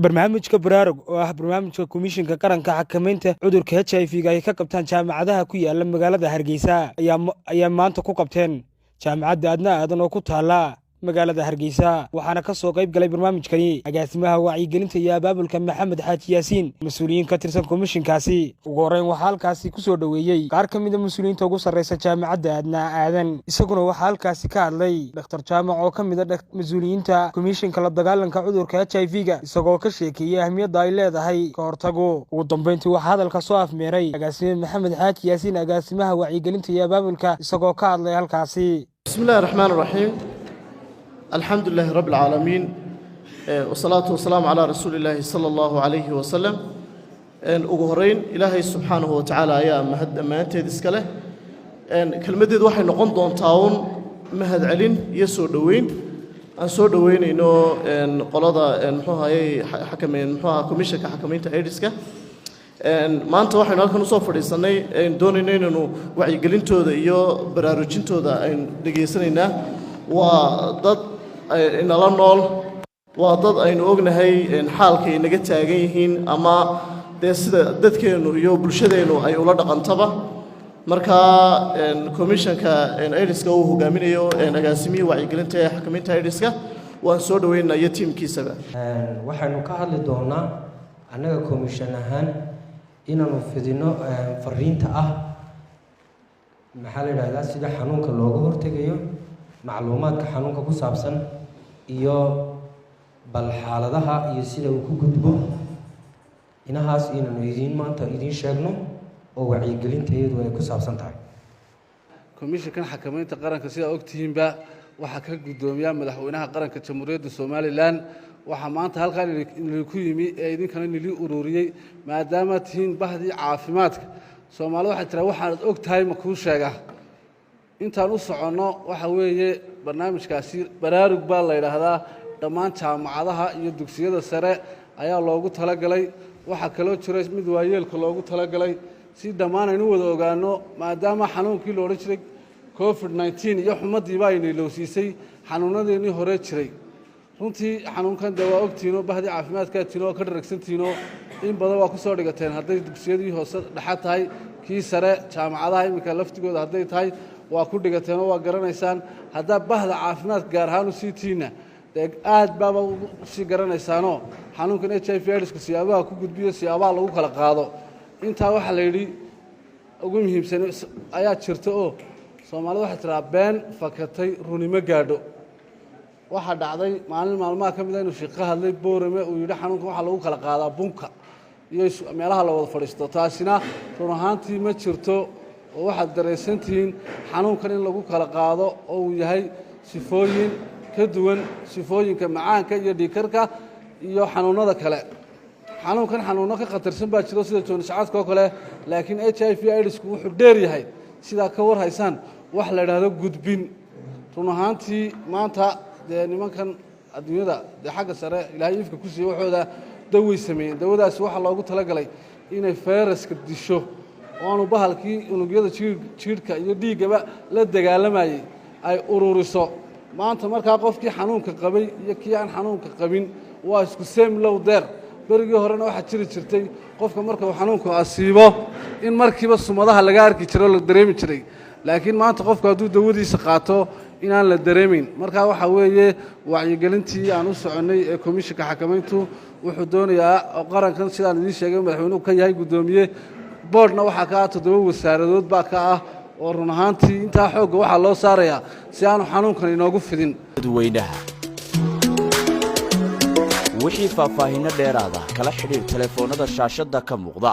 Barnaamijka Baraarug oo ah barnaamijka Komishinka Qaranka Xakamaynta Cudurka HIV-ga ay ka qabtaan jaamacadaha ku yaala magaalada Hargeysa ayaa maanta ku qabteen Jaamacadda Adna Aadan oo ku taala magaalada Hargeysa. Waxaana ka soo qayb galay barnaamijkani agaasimaha wacyigelinta iyo abaabulka Maxamed Xaaji Yaasiin, mas-uuliyiin ka tirsan komishinkaasi. Ugu horreyn waxaa halkaasi ku soo dhoweeyey qaar ka mida mas-uuliyiinta ugu sarreysa Jaamacadda Adna Aadan. Isaguna waxaa halkaasi ka hadlay Dhakhtar Jaamac oo ka mid a mas-uuliyiinta komishinka la dagaalanka cudurka HIV-ga, isagoo ka sheekeeyey ahmiyadda ay leedahay ka hortagu. Ugu dambeyntii waxaa hadalka soo afmeeray agaasime Maxamed Xaaji Yaasiin, agaasimaha wacyigelinta iyo abaabulka, isagoo ka hadlay halkaasi. بسم الله الرحمن الرحيم، الحمد لله رب العالمين، والصلاة والسلام على رسول الله صلى الله عليه وسلم. Ugu horeyn, Ilaahay subxaanahu wa tacaala ayaa mahad dhammaanteed iska leh. Kelmaddeedu waxay noqon doontaa uun mahad celin iyo soo dhoweyn aan soo dhoweynayno qolada, muxuu ahayey, xakameyn, muxuu ahaa, komishanka xakamaynta AIDS-ka. Maanta waxaynu halkan usoo fadhiisannay, aynu doonayno inaynu wacyigelintooda iyo baraarujintooda aynu dhegaysanaynaa. Waa dad inala nool, waa dad aynu ognahay xaalkay naga taagan yihiin ama dee sida dadkeennu iyo bulshadeennu ay ula dhaqantaba. Marka komishanka AIDS-ka uu hogaaminayo agaasimihii wacyigelinta ee xakamaynta AIDS-ka waan soo dhoweynaa iyo tiimkiisaba. Waxaynu ka hadli doonaa annaga komishan ahaan inaanu fidino fariinta ah, maxaa la yidhahdaa, sida xanuunka looga hortegayo, macluumaadka xanuunka ku saabsan iyo bal xaaladaha iyo sida uu ku gudbo. Inahaas inaanu idiin maanta idiin sheegno oo wacyigelinta iyadu ay ku saabsan tahay. Komishankan xakamaynta qaranka, sidaa ogtihiinba, waxaa ka guddoomiya madaxweynaha qaranka Jamhuuriyadda Somaliland. Waxaa maanta halkaan idinku yimi ee idinkana nili ururiyey maadaama tihiin bahdii caafimaadka. Soomaalida waxay tiraa, "Waxaanad og tahay ma kuu sheega?" Intaan u soconno waxa weeye barnaamijkaasi Baraarug baa la yidhaahdaa. Dhammaan jaamacadaha iyo dugsiyada sare ayaa loogu talagalay. Waxaa kaloo jira mid waayeelka loogu talagalay, si dhammaan aynu wada ogaano, maadaama xanuunkii la odhan jiray COVID-19 iyo xumadiiba ayna ilowsiisay xanuunadeennii hore jiray. Runtii xanuunkan dee waa ogtiinoo, bahdii caafimaadkaa tiino oo ka dharagsantiinoo in badan waa ku soo dhigateen, hadday dugsiyadii hoose dhexa tahay, kii sare, jaamacadaha iminka laftigooda hadday tahay, waa ku dhigateenoo waa garanaysaan. Haddaa bahda caafimaadka gaar ahaan u sii tiinna, dee aad baaba usii garanaysaanoo xanuunkan HIV AIDS-ku siyaabaha ku gudbiyo, siyaabaha lagu kala qaado. Intaa waxaa la yidhi ugu muhiimsan ayaa jirta oo Soomaalida waxay tiraa, "Been fakatay runimo gaadho." Waxaa dhacday maalin maalmaha ka mid a inuu sheekh ka hadlay Boorame, uu yidhi xanuunkan waxaa lagu kala qaadaa bunka iyo meelaha la wada fadhiisto. Taasina run ahaantii ma jirto, oo waxaad daraysantihiin xanuunkan in lagu kala qaado oo uu yahay sifooyin ka duwan sifooyinka macaanka iyo dhiigkarka iyo xanuunada kale. Xanuunkan xanuunno ka khatarsan baa jiro, sida jooniscaadka oo kale, laakiin HIV AIDS-ku wuxuu dheer yahay, sidaa ka war haysaan, wax la idhaahdo gudbin. Run ahaantii maanta dee nimankan adduunyada dee xagga sare Ilaahay ifka ku siiye, waxooda daway sameeyeen. Dawadaasi waxaa loogu talagalay inay fayraska disho oo aanu bahalkii unugyada jiidhka iyo dhiiggaba la dagaalamayey ay ururiso. Maanta markaa qofkii xanuunka qabay iyo kii aan xanuunka qabin waa isku same low der. Berigii horena waxaa jiri jirtay qofka marka uu xanuunku asiibo in markiiba sumadaha laga arki jiray oo la dareemi jiray, laakiin maanta qofku hadduu dawadiisa qaato inaan la dareemayn. Marka waxaa weeye wacyigelintii aan u soconnay ee komishinka xakamayntu wuxuu doonayaa oo qarankan, sidaan idiin sheegay, madaxweynuhu ka yahay guddoomiye, boodhna waxaa ka ah toddoba wasaaradood baa ka ah, oo run ahaantii intaa xoogga waxaa loo saarayaa si aanu xanuunkan inoogu fidin. Dadweynaha wixii faahfaahinno dheeraada kala xidhiir telefoonnada shaashadda ka muuqda.